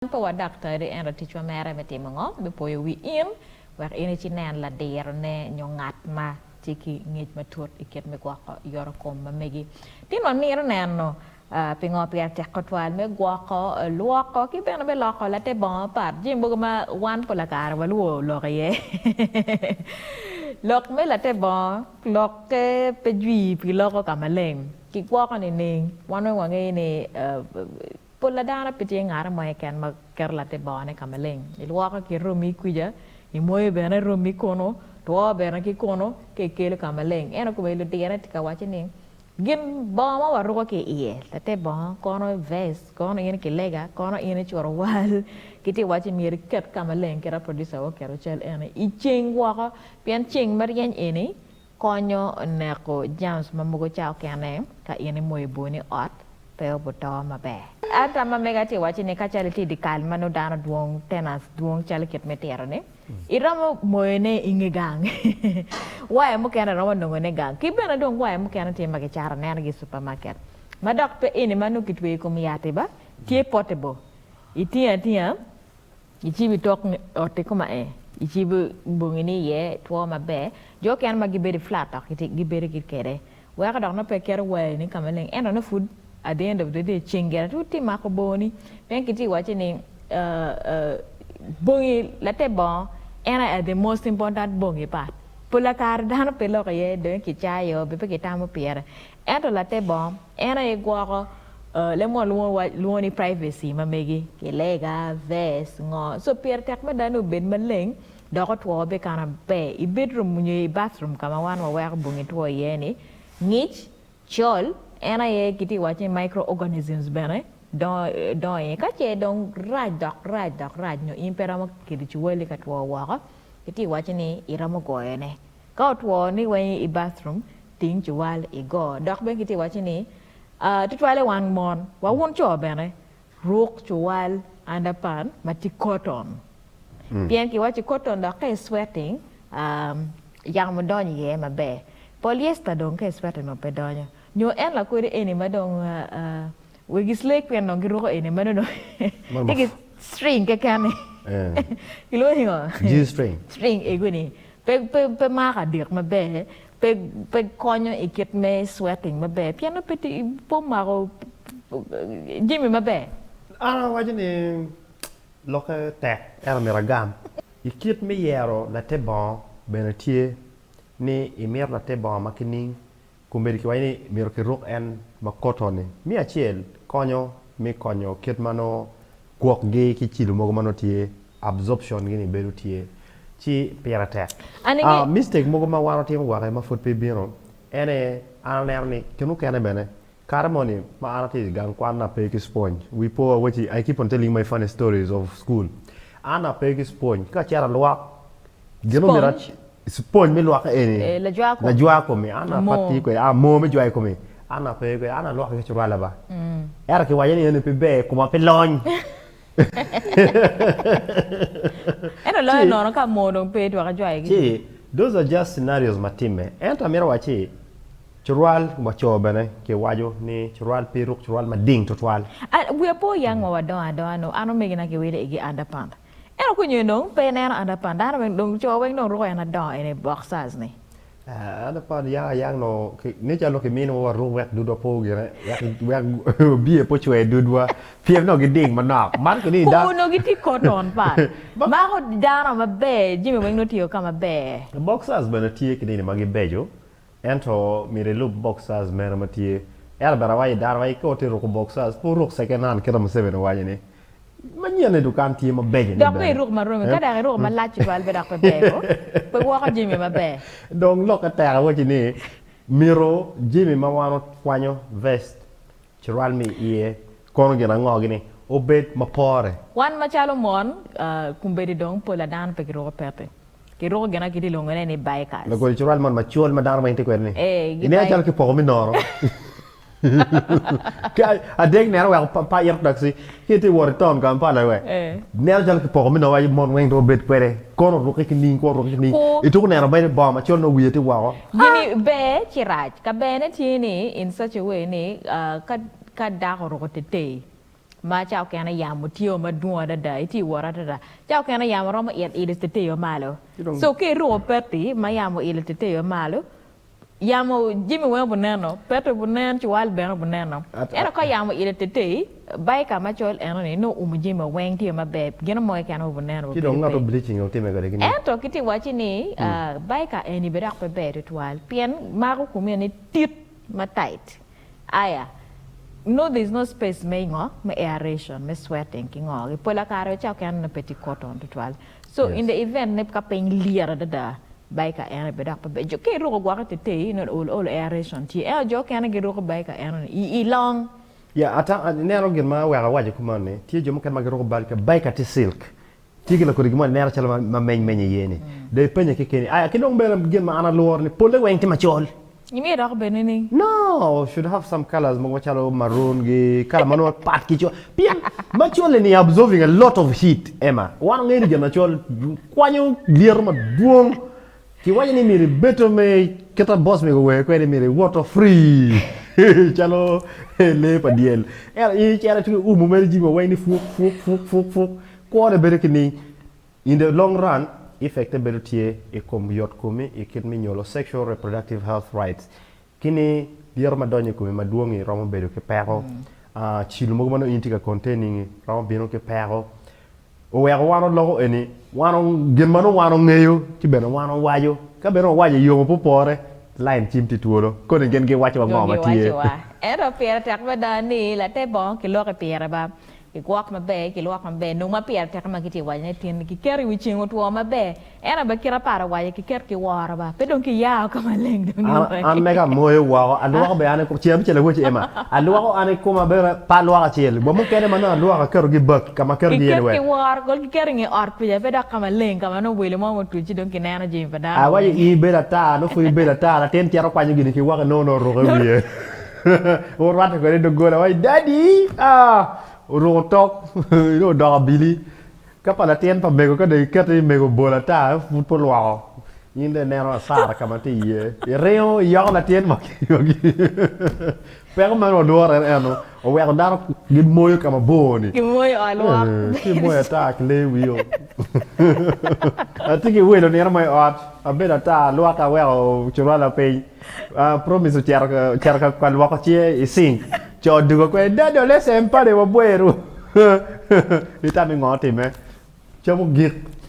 Pe wa daktari ento ticwa mere me timo ngo? Me poyo wi in wek in icinen ladirone nyo ngat ma tye ki ngec matut i kit me gwoko yotokom ma megi. Tin wamito neno pingo pire tek tutwal me gwoko, lwoko ki bene me loko late bongo mapat. Jami mogo ma wan pola kare walwor lok iye. Lok me late bongo lokke pe jwi pi loko ka maleng. Kigwoko nining? Wan weng wangeyo ni Pol dano pe tye ngat mo keken ma keto late bongone ka maleng. Ilwoko ki romi kwija, imoyo bene romi kunu, two bene ki kunu, ka ikelo ka maleng. Ento kome ludirane tye ka wacce ni, Gin bongo ma waruko ki iye, late bongo, kono vest, kono in kilega, kono in curuwal, gitye ka wacci myero iket ka maleng kit ma producer wa oketo cal eni i ceng woko, pien ceng ma ryeny eni konyo neko germs ma mogo ca okene ka in imoyo boni i ot. pe obuto maber. An tam ma mega tye wacci ni ka calo itye i dye kal ma nongo dano dwong, tenants dwong calo kit me tito ni, iromo moyo ne inge gang. Waya mukene iromo nongo ne gang. Ki bene dong waya mukene tye ma kicato anena ki i supermarket ma dok pe eni ma nongo kitweyo i kom yat-ti ba, tye portable. Itingo atinga icibo i tok ot-ti kuma ee, icibo bongi ni iye two maber. Jo okene ma gibedo i flat dok gibedo kwede. Weko dok nongo pe iketo wayani ka maleng ento nongo pud at the end of the day ceng gire pud tye mako bongoni pien kitye ka wacci ni bongi late bongo en aye the most important bongi part pola kare dano pe loko iye dong kicayo be pe kitamo pire ento late bongo en aye gwoko leb mo lwongo ni privacy ma megi kilega, vest, ngo so pire tek mada ni obed maleng Dok otwo bikano maber i bedroom nyo i bathroom ka ma wan waweko bongi two iye ni, ngic, col, en aye kitye ka waco ni microorganisms bene dongo iye. Ka ce dong rac dok rac dok rac nyo in pe iromo kelo ciwali ka two woko, kitye ka waco ni iromo goyone. Ka otwo ni weng i bathroom, ting ciwal igo. Dok bene kitye ka waco ni tutwale wan mon, wa wun co bene, Ruk cuwal underpant ma tye cotton pien kiwaco cotton dok ka i sweating yamo donyo iye maber. Polyester dong ka i sweating dong pe donyo nyo en lakwede eni ma dong wegi slay queen dong giruko eni ma nongo tye ki string keken ni kilwongo ni ngo? G-string. String ego ni pe mako adik maber Pe pe konyo i kit me sweating maber pien nongo pe tye pe omako jami maber. An awaco ni lokke tek ento myero agam. I kit me yero late bongo bene tye ni imito late bongo ma kining kombeddi kiwaco ni myero kiruk en ma cotton ni. Me acel konyo me konyo kit ma nongo gwokgi ki cilo mogo ma nongo tye absorption gi ni bedo tye ci pire tek. Mistake mogo ma wan watimo gwake ma pud pe ibino en aye an aneno ni kin mukene bene kare moni ma an atye i gang kwan na ape ki sponge wi po awaci I keep on telling my funny stories of school an ape ki sponge ka acito alwok gin ma myero sponge me lwokke eni lajwa komi an ape atye kwede moo me jwayo komi an ape kwede an alwokke ki curwala ba ento kiwaco ni eni pe ber koma pe lony. Ento loyo nono ka moo dong pe twak ijwayo ki. Ci, those are just scenarios ma timme. Ento amito wacci, curwal wa co bene kiwaco ni curwal pe iruk curwal mading tutwal. Wiya po yang ma wadongo adonga nongo an omegina kiwilo igi underpant. Ento kunyo nongo pe ineno underpant dano weng dong co weng dong ruko en adongo eni boxers ni. An aparo ni yang ayang nongo nen calo kiminiwa waruk wek dudwa pe ogine wek biye pe ocwer dudwa pien nongo giding manok. Man koni da. Kor onongo gitye cotton pat mako dano maber jami weng nongo tye ka maber. Boxers bene tye ki nini ma gibeco ento myero ilub boxers mene ma tye ento bene awaco dano wai ka wutye ruko boxers pe wuruk second hand kit ma Museveni owaco ni Manyen i dukan tye mabeco ni Dok pe iruk ma romi, ka dok iruko malac tutwal pe dok pe ber ko, pe gwoko jami maber. Dong lokke tek awaci ni mito jami ma wan wakwanyo, vest, cural me iye, kono gin ango gini, obed ma pore. Wan macalo mon, kombeddi dong pola dano pe giruko pete. Giruko gin ma kitye lwongone ni bikers. Lagol cural mon macol ma dano weng tye kwede ni. Ineno calo kipoko me nono. Adek neno weko pa ito taxi ki itye wot i town Kampala we neno calo kipoko me nono waci mon weng dong obed kwede kono orukke ki ning kono orukke ki ning ituko neno mere bongo macol nongo wiye tye woko. Gini ber ci rac. Ka berne tye ni in such a way ni ka dako oruko tetei. Ma ca okene yamo tye madwong adada, itye wot adada, ca okene yamo romo it ilo teteyo malo. So ka iruko peti ma yamo oilo teteyo malo, yamo jami weng obineno, peti obinen, cuwal bene obineno. Ento ka yamo oilo tetei, baika macol enoni nongo oumo jami weng tye maber, gin mo keken obineno Ci dong ngat bleaching otime kwede ki ni? Ento kitye wacci ni baika eni bene dok pe ber tutwal pien mako komi ni tit ma tight. Aya, no there is no space me ngo, me aeration, me sweating ki ngo gi. Pola kare ca okene nongo pe tye cotton tutwal. So in the event ni ka piny lyet adada, baika eno be dok pe ber. Jo ka iruko gwok itetei nongo olo olo aeration tye. Ento jo okene giruko baika eno ni i long. Yeah, ata ineno gin ma oweko awaco kuman ni, tye jo mukene ma giruko baika, baika tye silk. Tye ki lakodi gin mo ineno calo ma meny meny iye ni dong ipenye kekeni aya ki dong bene gin ma an alworo ni polle weng tye macol. Imito dok obed nining? No, should have some colors mogo macalo maroon gi kala ma nongo pat ki col pien macol eni absorbing a lot of heat Emma wan wangeyo ni gin macol kwanyo lyeto madwong Kiwaco ni myero ibedo me kita boss mego wer kwede myero iwoto free calo lee pa dyel ento in icito itye umo mere jami weng ni puk puk puk puk puk kwone bedo ki ning in the long run effect-te bedo tye i kom yot komi i kit me nyolo sexual reproductive health rights ki ni lyeto ma donyo i komi madwongi romo bedo ki peko cilo mogo ma nongo in itye ka containing romo bino ki peko Oweko wan oloko eni, wan gin ma nongo wan ongeyo ci bene wan owaco, ka bene wawaco i yo ma pe opore, line cim tye twolo, koni gin giwacowa ngo ma tye. Ento pire tek mada ni late bongo kiloko pire ba, kigwok maber, kilwok maber, nongo ma pire tek ma kitye waco ne tin ni kiketo i wi ceng otwo maber, Ento bene kit aparo waco kiket ki woro ba, pe dong kiyao ka maleng dong An, ni an mega amoyo woko, alwoko bene an i ceng abicel awoci Emma, alwoko an i koma bene pe alwoko acel, wa mukene ma nongo alwoko aketo gi i bag ka ma aketo gi iye ni Kiket wek. ki woro kol kiketo i nge ot kuca pe dok ka maleng ka ma nongo welo mo ma otuc ci dong kineno jami pa dano Awaco weng. in ibedo ata, nongo pud ibedo ata, latin cito kwanyo gini ki woko inongo nongo oruko i wiye. Orwatte kwede i doggola awaci daddy, ah, oruko tok, nongo odoko abili. Ka pa latin pa mego ka dong ikete i mego bol ata pud pe olwoko in dong ineno asara ka ma tye iye iringo iyoko latin wa peko meno walworo en eno oweko dano gimoyo ka mabor ni Gimoyo ot lwok. Ci imoyo ata ki lee wio atye ki welo nino mo i ot abedo ata alwoka aweko curwala piny Promise ocito ocito ka lwoko cinge i cink co odugo kwede dadi olesem pade wabweru itamo ni ngo otimme cam ogik.